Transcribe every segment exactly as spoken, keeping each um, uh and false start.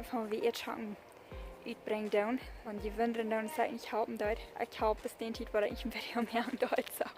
Von wie ihr Schocken utbringen doonen. Von die Wundren doonen, es eigentlich halpen deit. Ich hab bis den Tiet, wo ich ein Video mehr am Deutsch sag.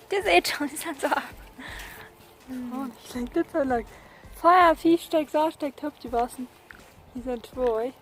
Dit es echt schon, dit es so. Oh, nich lang, dit es lang. Fia, fief Stekj, sas Stekj, Töpf jewossen. Hia sent twee.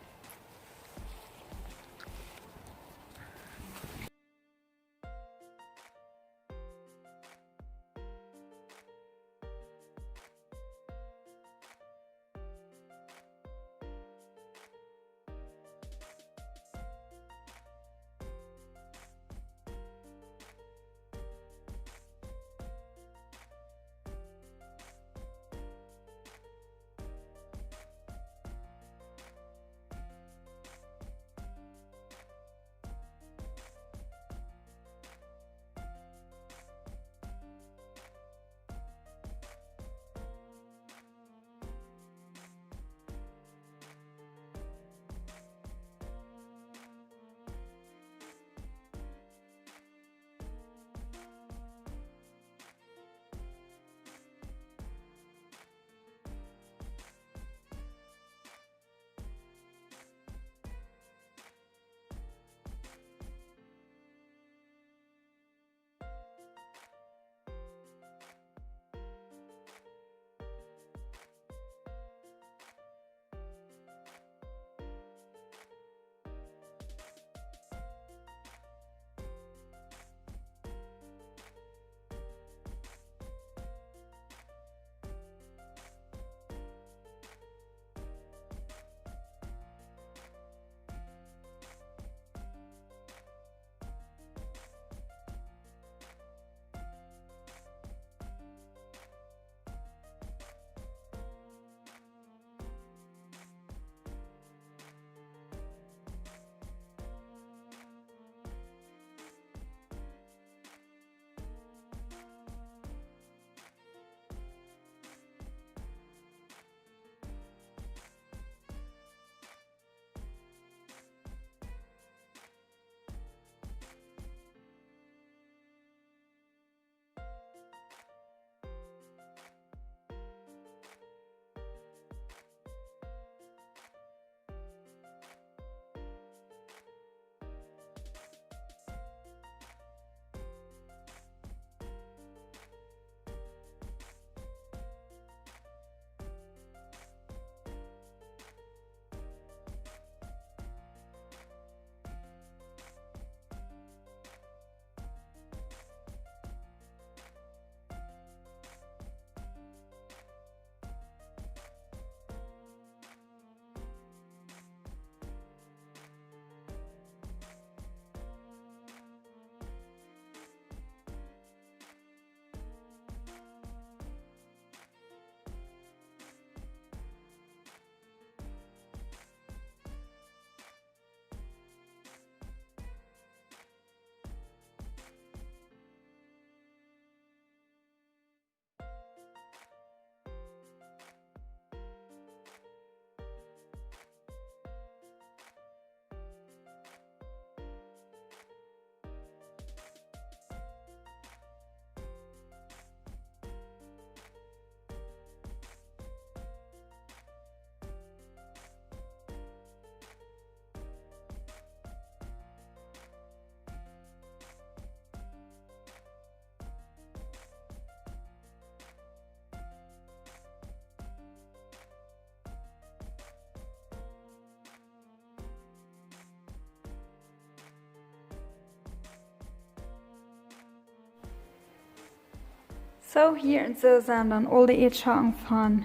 Soo, hia un soo sent dan aul de Ieedschocken von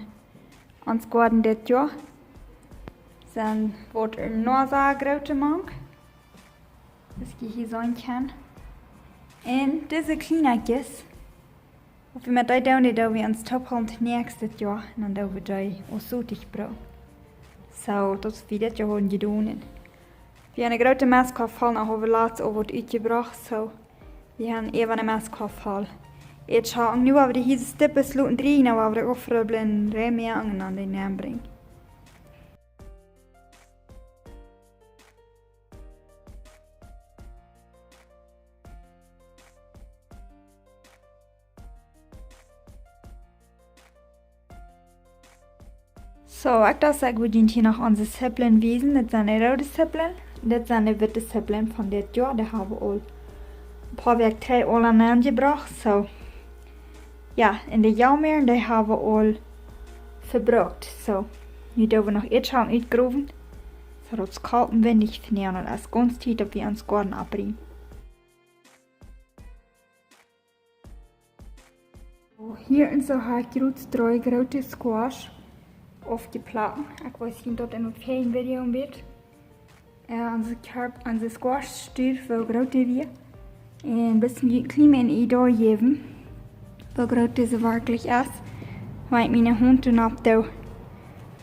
ons Goaden dit Joa. Sent waut een Noah soo groote mank. Aus jie hia seenen kjennen. Un dise Kjlienakjes, waut wie met dee doonen, dee doo wie ons toopholen näakjstet Joa. Un dan doo wie dee aus Sotich brucken. Soo, daut es waut wie dit Joa hauden jedonen. Wie haben eene groote Messkorf voll, nu haben wie latst aul waut utjebrocht, soo. Wie haben äwa eene Messkorf voll. Ieescht haben, nu haben wie dee hia Stippes loten drieejen, nu haben wie dee uk veräblen, rein moaken un aun dän Nenn brinjen. Soo, ekj docht, ekj wull junt hia noch onse Sipplen wiesen. Dit sent de roode Sipplen. Dit sent de witte Sipplen von dit Joa. Dee haben wie aul een poa Wäakj trigj aul aun nenn jebrocht. Soo, jo, un de Jaumeren, dee haben wie aul vebrukt. Soo, nu doo wie noch ieescht aun utgrowen. Soo, daut es kolt un windich vondoag. Daut es gaunz Tiet, daut wie ons Goaden oprieemen. Hia un soo hab ekj jrod dree groote Squash aufjeplakt. Ekj wies junt daut en daut väaje Video een bät. Äh, onse Korf, onse Squash Stur, woo groot dee wia. Un een bät een kjlien bät een Iedee jäwen, woo groot dise werkjlich es. Wan ekj miene Haunt doa nopp doo,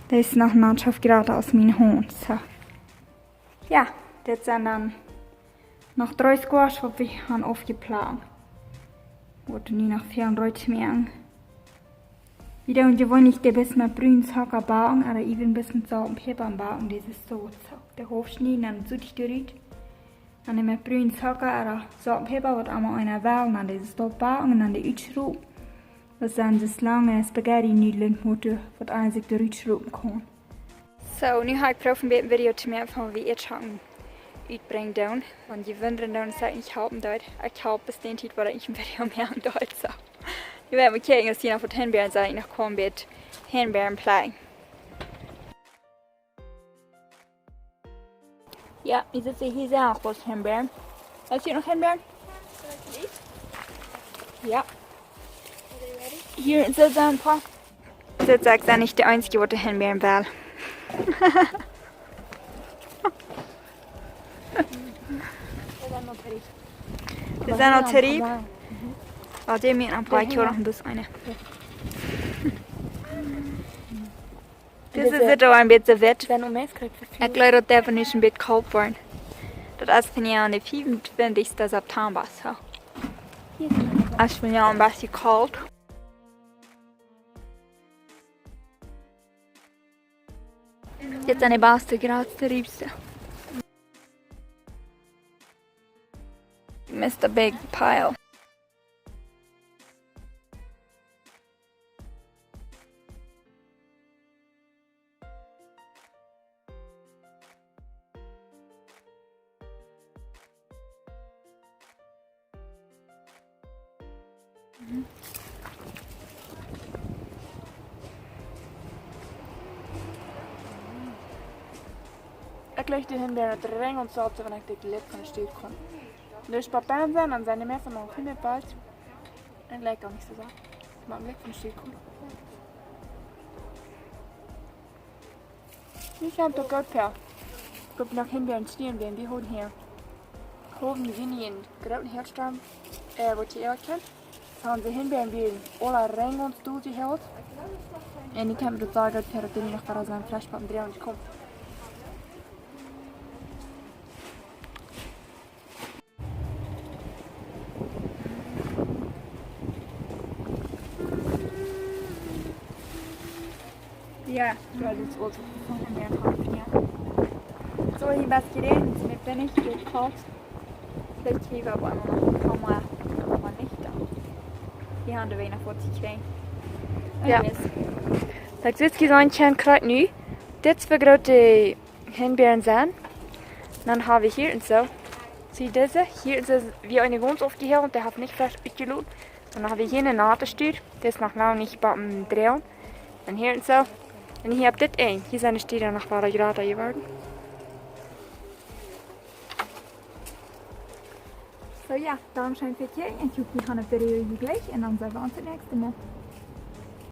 dee es noch een Mauntschoft jrata aus miene Haunt. Soo. Jo, dit sent dan noch dree Squash, waut wie haben aufjeplakt. Woat nu noch väl reed moaken. Wie doonen jeweenlich dee een bät met brunen Zocka backen, ooda even een bät Solt un Päpa backen, dise Soot. Soo, de Halft schnieden un dan Sotich doarut. Dan met brunen Zocka ooda Solt un Päpa, waut emma eena well, dan dise Soot backen un dan dee utschruppen. Daut sent soo lange Spaghetti-Nudlen motten, waut eena sikj doarut schruppen kaun. Soo, nu hab ekj jeprooft een bät een Video to moaken von woo wie Ieedschocken utbrinjen doonen. Wan jie wundren doonen, daut ekj nich halpen deed. Ekj halp bat dän Tiet, waut ekj nich een Video moaken deed, soo. Nu woa wie kjikjen, aus hia noch waut Henbäaren sent, ekj noch kaun een bät Henbäaren plekjen. Jo, wie sitte hia, sent uk waut Henbäaren. Hast du noch Henbäaren? Jo. Hia sent een poa. Dit es, ekj sie nich de eensje, waut de Henbäaren well. Dee sent aul to riep. Oh, dee motten een poa Joa noch een bät eene. Dise sitt aul een bät witt. Ekj jleew, daut dee nu een bät kolt woaren. Daut es vondoag de fiefuntwintichste September, soo. Es vondoag een bät kolt. Dit sent de baste, jratste, riepste. Mister Big Pile. Ekj lich de Henbäaren reng un saut, wan ekj de Lid von de Stekj kaun. Dus Papaen sent, dan sent dee mea von de Henbäaren bald. Un lijkt uk nich soo sea. Mau een Blikj von de Stekj kaun. Wie kjemt daut goot ver? Ekj hab noch Henbäaren stiewen, dee wie hauden hia. Hauden wie hia een grooten Headstorm, äh, waut jie uk kjennen. Soo onse Henbäaren wieren aula reng un stolt jehelt. Un ekj kjemt daut sea goot ver, daut dee nu noch wada sent, veleicht bott een Dreh un ekj kom. Jo, jo, daut es uk von de Meerkant, jo. Soo, hia waut jeräajent, nu sie ekj doa kolt. Veleicht kjrie wie opp eemol noch een poa mea, oba nich dan. Wie haben doa weinich waut to kjrieen. Jo. Anyways. Like, dit es een kjlien krakjt nu. Dit es woo groot de Henbäaren sent. Dan hab wie hia un soo. See dise? Hia un soo, wie eene gaunz aufjehelt, dee haft nich veleicht utjeloten. Dan hab wie hia een naten Stekj. Dee es noch lang nich bie een Dreh. Un hia un soo. Un hia opp dit Enj. Hia sent de Stekj noch wada jrata jeworden. So jo, dan scheen fa kjikjen. Ekj hop, jie han daut Video jejlikjt un dan seenen wie ons daut näakjste Mol.